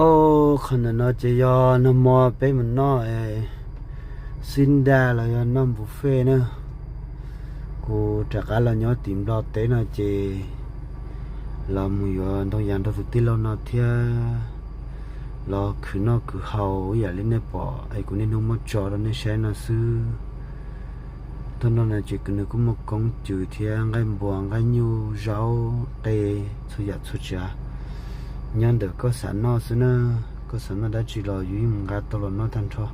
Au, qhov ntawm no ces yog nag hmo peb mus noj xib ntaj los yog noj buffet na. Kuv rov qab los nyob tim Nplog teb no ces los mus yuav ntoo yas nrog tus tij laug no thiab los khwv noj khwv haus ib yam li nej pom es kuv niaj hnub muab tso rau nej saib no xwb. Tag no no ces nws kuj muaj koob cws thiab nqaij npua nqaij nyuj zaub qe txhua yam txhua tsav nyob ntawm koj xav noj xwb na. Koj xav noj dab tsi los yus yeej mus nqa tau los noj tag nrho.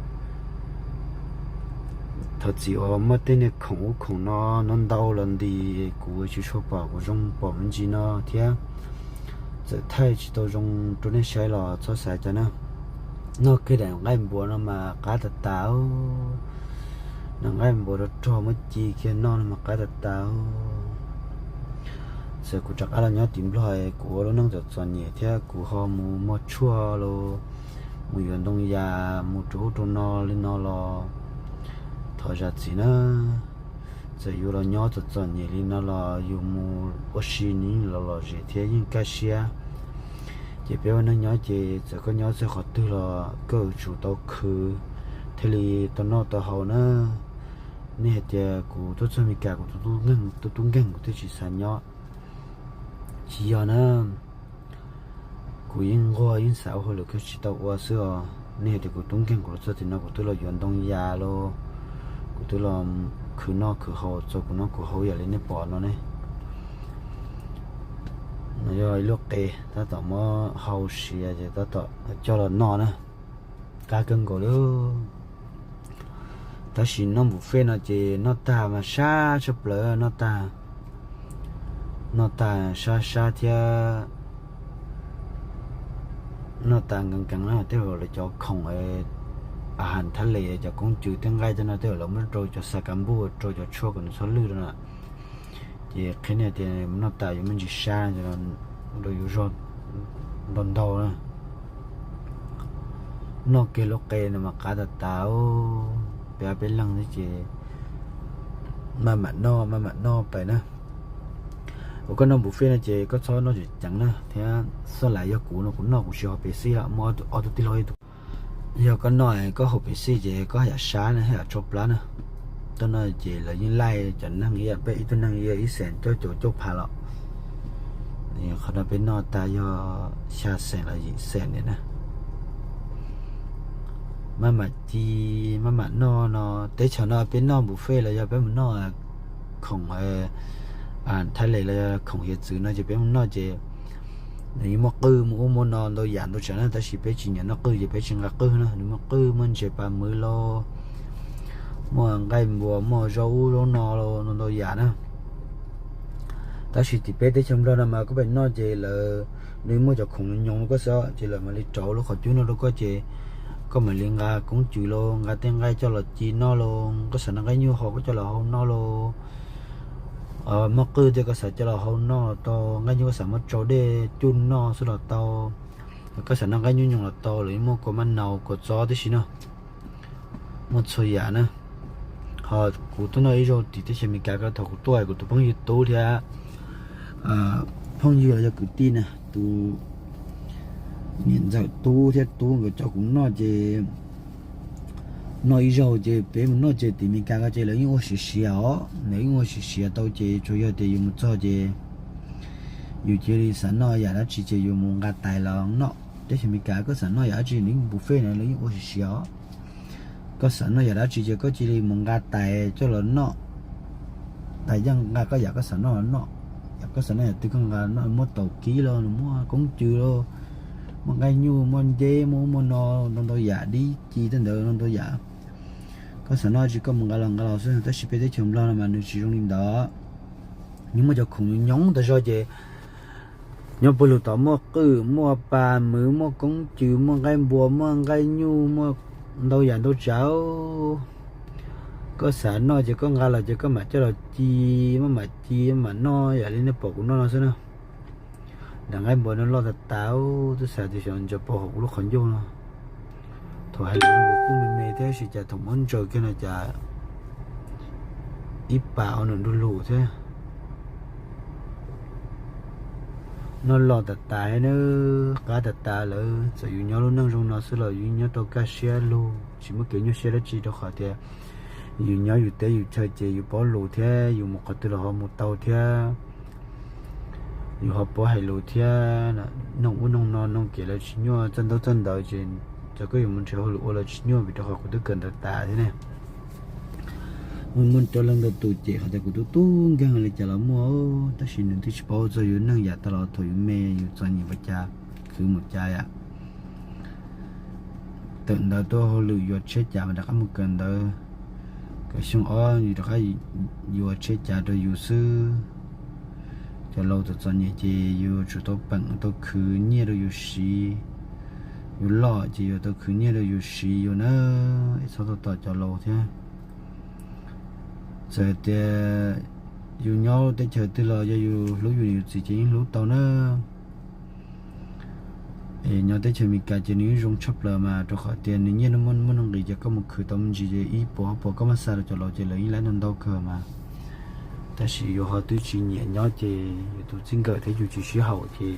Thov txim uas muaj tej niag khoom ub khoom no ntau los nti, kuv tsis tshua pom kuv zoo pom me ntsis no thiab. Txawm thaij tsis tau zoo rau nej saib los txhob xav cas na. Noj kiag daim nqaij npua no mas qab tas tas. Daim nqaij npua rog rog muab ci kiag noj no mas qab tas tas. Txawm kuv rov qab los nyob tim Nplog kuv ua lub neej txom txom nyem thiab kuv ho mus muag tshuaj los mus yuav ntoo yas mus rau ub rau no li no los thov zam txim na. Txawm yus los nyob txom txom nyem li no los yus mus ua si nws yeej lom lom zem thiab yeej kaj siab. Ces peb ua neej nyob ces txawm koj nyob txog qhov twg los koj yuav tsum tau khwv thiaj li tau noj tau haus na. Nej hais tias kuv tuaj txog Meskas kuv tus tub nkeeg kuv thiaj tsis xav nyob, tsis yog na. Kuv yeej nquag yeej xav ua hauj lwm kawg tsis tau ua xwb os. Nej hais tias kuv tub nkeeg kuv los txog tim no kuv twb los yuav ntoo yas los, kuv twb los khwv noj khwv haus txog kuv noj kuv haus yam li nej pom no ne. No yog ib lub qe tab tom muab hau siav ces tab tom coj los noj na. Qab kawg nkaus li. Tab sis noj buffet no ces noj tag mas sab tshaj plaws, noj tag, noj tag sab sab thiab. Noj tas nkees nkees na, tej zaum lawv cov khoom a has thab les cov koob cws tej nqaij tej no tej zaum lawv muab rau cov xa kas npuj rau cov tshuaj kom nws txhob lwj rau na. Ces qhia nej tias noj tas yuav me ntsis sab rau yus zog ntau ntau na. Noj kiag lub qe no mas qab tas tas, peb peb leeg thiab ces maj mam noj maj mam noj pais na. Ua koj noj buffet no ces koj txhob noj ceev ceev na thiab. Xoj lais yog kuv no kuv noj kuv tsis haus Pepsi lawm, muaj ob tug tij laug ib tug. Yog koj noj koj haus Pepsi ces koj yam sab na, yam tsau plab na. Tuaj no ces lawv yeej laij cov neeg ib yam peb ib tug neeg ib xees cuaj caum cuaj phav los. Qhov no peb noj tas yog xya xees los yim xees na. Maj mam ci, maj mam noj no, teb chaws no peb noj buffet los yog peb mus noj khoom thaj les los yog khoom hiav txwv no ces peb mus noj ces nws yeej muaj qwj muaj ub muaj no ntau yam ntau tsav na, tab sis peb tsis nyiam noj qwj ces peb tsis nqa qwj na. Nws muaj qwj muaj ntses pas mws los, muaj nqaij npua muaj zaub ub zaub no los ntau ntau yam na. Tab sis tim peb teb chaws Nplog no mas koj pem noj ces lawv, nws muaj cov khoom nyoos rau koj xwb ces lawv mam li rauv lub qhov cub no rau koj ces koj mam li nqa koob cws los nqa tej nqaij coj los ci noj los, koj xav noj nqaij nyuj hos koj coj los hau noj los, muaj qwj thiab koj xav coj los hau noj los tau, nqaij nyuj koj xav muab tsau dej cuj noj xwb los tau. Koj xav noj nqaij nyuj nyoos los tau, lawv yeej muaj kua maj nau kua txob tib si no, muaj txhua yam na. Ho kuv tuaj noj ib zaug tim teb chaws Amelikas ko thaum kuv tuaj kuv tus phooj ywg Tub thiab phooj ywg los yog kwv tij na, tus niam ntxawm Tub thiab Tub nkawd coj kuv noj ces noj ib zaug ces peb mus noj ces tim Amelikas ko ces lawv yeej ua siav siav os, lawv yeej ua siav siav tau ces tsuas yog tias yus mus txog ces yus cia li xav noj yam dab tsi ces yus mus nqa tais los noj. Teb chaws Amelikas koj xav noj yam dab tsi nws yeej buffet na, lawv yeej ua siav siav os. Koj xav noj yam dab tsi ces koj cia li mus nqa tais coj los noj. Tais yeej nqa koj yam koj xav noj los noj. Yam koj xav noj yam twg koj nqa noj, muaj taum kib los, muaj koob cws los, muaj nqaij nyuj, muaj nceb, muaj ub muaj no, ntau ntau yam, dib ci tej ntawd ntau ntau yam. Koj xav noj dab tsi koj mus nqa los nqa los xwb, tab sis peb teb chaws Nplog no mas nws tsis zoo li ntawd. Nws muaj cov khoom nyoos tas zog ces nyob puag lug tod muaj qwj, muaj pas mws, muaj koob cws, muaj nqaij npua, muaj nqaij nyuj, muaj ntau yam ntau tsav. Koj xav noj ces koj nqa los ces koj mam coj los ci, maj mam ci maj mam noj yam li nej pom kuv noj no xwb na. Daim nqaij npua no loj tas tas, twb xav tias xyov ntsaws pau hauv kuv lub qhov ncauj no. Thaum hais lus no kuv kuj me me thiab, tab sis cas thaum muab ntsaws kiag no cas ib pas o num nrug lus thiab. Noj loj tas tas thiab na, qab tas tas lawm. Txawm yus nyob lub neej zoo no xwb los yus nyob tau kaj siab lug, tsis muaj kev nyuaj siab dab tsi, rau qhov tias yus nyob yus teb yus chaw ces yus paub lus thiab, yus mus qhov twg los ho mus tau thiab. Yus ho paub hais lus thiab, noog ub noog no, noog kev lawv tsis nyuaj, txoj ntaub txoj ntawv ces cov koj yuav mus nrhiav hauj lwm ua los tsis nyuaj, vim rau qhov kuv twb kawm ntawv tas thiab ne. Muaj muaj cov leej ntau tus cem qhov tias kuv tub tub nkeeg li cas los muaj, tab sis nws twb tsis paub txog yus neej yam tas los thaum yus me yus txom nyem ua cas, khwv mus cas yam. Tawm ntawv tuaj hauj lwm yuav tshiab cav mas rov qab mus kawm ntawv, kawm xyoo ob yus rov qab yuav tshiab cav rau yus xwb. Cov laus txom txom nyem ces yus tsum tau peem tau khwv nyiaj rau yus siv, yus loj ces yuav tau khwv nyiaj rau yus siv yus na, es txhob tau tos cov laus thiab. Txawm tias yus nyob teb chaws twg los yog yus hlub yus niam yus txiv ces yeej hlub tau na. Es nyob teb chaws Amelikas ces nws yeej zoo tshaj plaws mas, rau qhov tias nws nyiaj muaj nuj nqis, ces koj mus khwv tau me ntsis ces ib puas ob puas koj muab xa rau cov laus ces lawv yeej laib ntau ntau kawg mas. Tab sis yus ho twb tsis nyiam nyob ces yus tus txij nkawm thiab yus tsis sib haum ces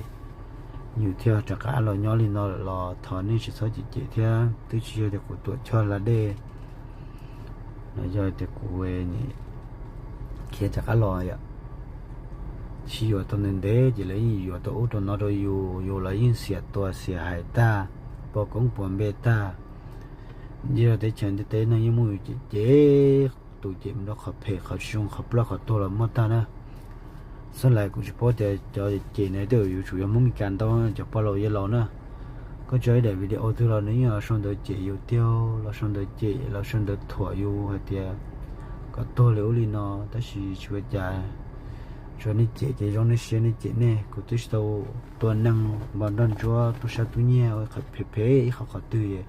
yus thiaj rov qab los nyob li no lawm los thov nej tsis txhob cem cem thiab, twb tsis yog tias kuv tuam choj hla dej no, yog tias kuv khiav rov qab los yom, sib yuav tau ntev ntev ces lawv yeej yuav tau ub rau no rau yus, yus los yeej xiam tua xiam hais tag, pom koob puas npe tag. Yog teb chaws ntiaj teb neeg yeej muaj yus cem cem, tus cem mus rau qhov phem qhov tsis zoo qhov ploj qhov tuag los muaj tag na. Xab lais kuv tsis paub tias cov cem ne tej zaum yuav tsum yog Hmoob Meskas ntau, cov pog laus yawg laus na. Koj tso ib daim video twg los nws yeej los sau ntawv cem yus tiag, los sau ntawv cem los sau ntawv thuam yus hais tias kom tuag li ub li no, tab sis tsis ua cas. Tsuas nej cem ces zoo nej siab nej cem nej, kuv twb tsis tau tua neeg npog nroj ntsuab tub sab tub nyiag ua qhov phem phem ib qhov qhov twg,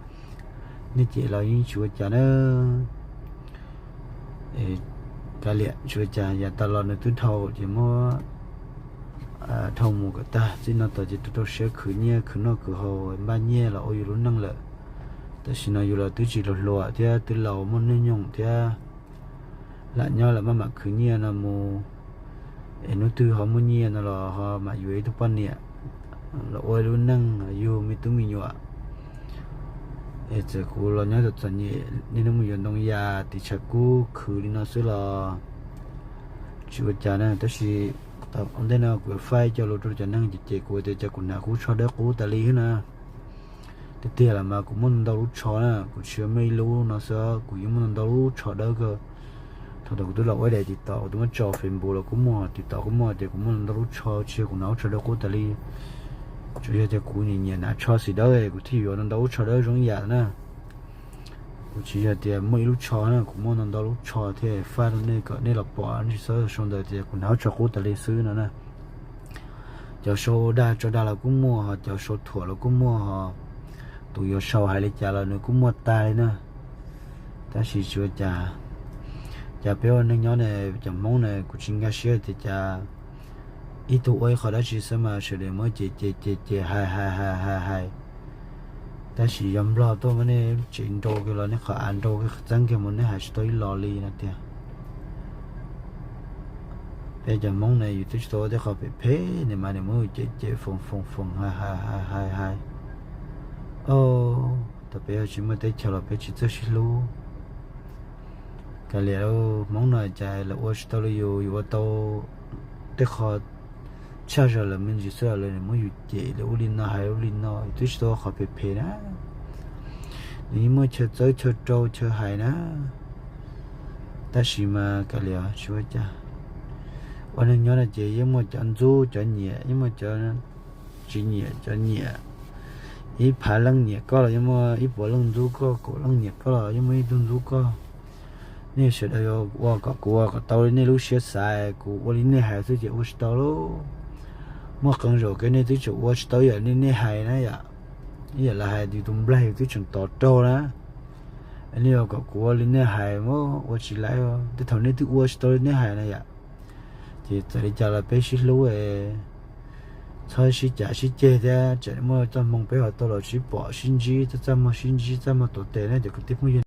nej cem los yeej tsis ua cas na. Kav liam tsis ua cas, yav tas los nws twb dhau ces muab dhau mus kom tag, txij no tom ces rau rau siab khwv nyiaj khwv noj khwv haus npaj nyiaj los ua yus lub neej lawm. Tam sim no yus los twb tsis hluas hluas thiab, twb laus muaj hnub nyoog thiab, lam nyob lawm maj mam khwv nyiaj no mus, es hnub twg ho muaj nyiaj no los ho mam yuav ib tug poj niam los ua lub neej yug me tub me nyuam. Es txawm kuv los nyob txom txom nyem, niaj hnub mus yuav ntoo yas tiv tshav kub khwv li no xwb los tsis ua cas na. Tab sis ua ntej no kuv yuav faib cov lus rau cov neeg cem cem kuv tias cas kuv hnav kuv tsho dawb qub tas li thiab na. Tiag tiag los mas kuv muaj ntau lub tsho na, kuv tsis yog muaj ib lub no xwb, kuv yeej muaj ntau lub tsho dawb kawg. Thaum ntawd kuv twb los ua daim TikTok, kuv twb muab tso Facebook los kuj muaj, TikTok kuj muaj tias kuv muaj ntau lub tsho, tsis yog kuv hnav lub tsho dawb qub tas li. Tsuas yog tias kuv nyiam nyiam hnav tsho xim dawb kuv thiaj yuav ntau lub tsho dawb zoo ib yam na. Kuv tsis yog tias muaj ib lub tsho na, kuv muaj ntau ntau lub tsho thiaj faib rau nej kom nej los pom, nej tsis txhob sau ntawv tias kuv hnav lub tsho qub tas li xwb no na. Cov sau dag tso dag los kuj muaj, ho cov sau thuam los kuj muaj, ho tus yuav sau hais li cas los nws kuj muaj tag li na. Tab sis tsis ua cas, cas peb ua neeg nyob ne, cov Hmoob ne kuv tsis nkag siab tias cas ib tug ua ib qho dab tsi xwb mas sawv daws muab cem cem cem cem hais hais hais hais hais. Tab sis yog Nplog tuaj muab nej tsev nrau kiag los nej qhov av nrau kiag txeeb kiag mus nej hais tsis tau ib los li no tiag. Peb cov Hmoob ne yus twb tsis tau ua tej qho phem phem ne mas nws muab yus cem cem foom foom foom hais hais hais hais. Thaum peb yog tsis muaj teb chaws los peb tsis txawj sib hlub. Kav liam, Hmoob no cas lawv ua tsis tau li yus, yus ua tau tej qho tshaj zog lawv me ntsis xwb los lawv muab yus cem lawv ua li no hais ua li no, yus twb tsis tau ua qhov phem phem na. Nws yeej muaj chaw txawb chaw rau chaw hais na. Tab sis mas kav liam tsis ua cas. Ua neeg nyob no ces yeej muaj cov ntxub cov nyiam, yeej muaj cov tsis nyiam cov nyiam. Ib phav leej nyiam koj los yeej muaj ib puas leej ntxub koj, kaum leej nyiam koj los yeej muaj ib tug ntxub koj. Nej sawv daws yuav ua kom kuv ua kom tau li nej lub siab xav, kuv ua li nej hais xwb ces ua tsis tau lauj. Muaj qee zaum kiag nej twb tseem ua tsis tau ib yam li nej hais na yom. Ib yam li hais yus tus nplaig yus twb tseem tos raug na. Nej yuav kom kuv ua li nej hais mas ua tsis laib, tej thaum nej twb ua tsis tau li nej hais na yom. Ces txawm li cas los peb sib hlub, txhob sib cav sib ceg thiab, tsam muaj txoj hmoo peb ho tau los sib pom sib ntsib, txaj muag sib ntsib txaj muag tuav tes na cov kwv tij phooj ywg.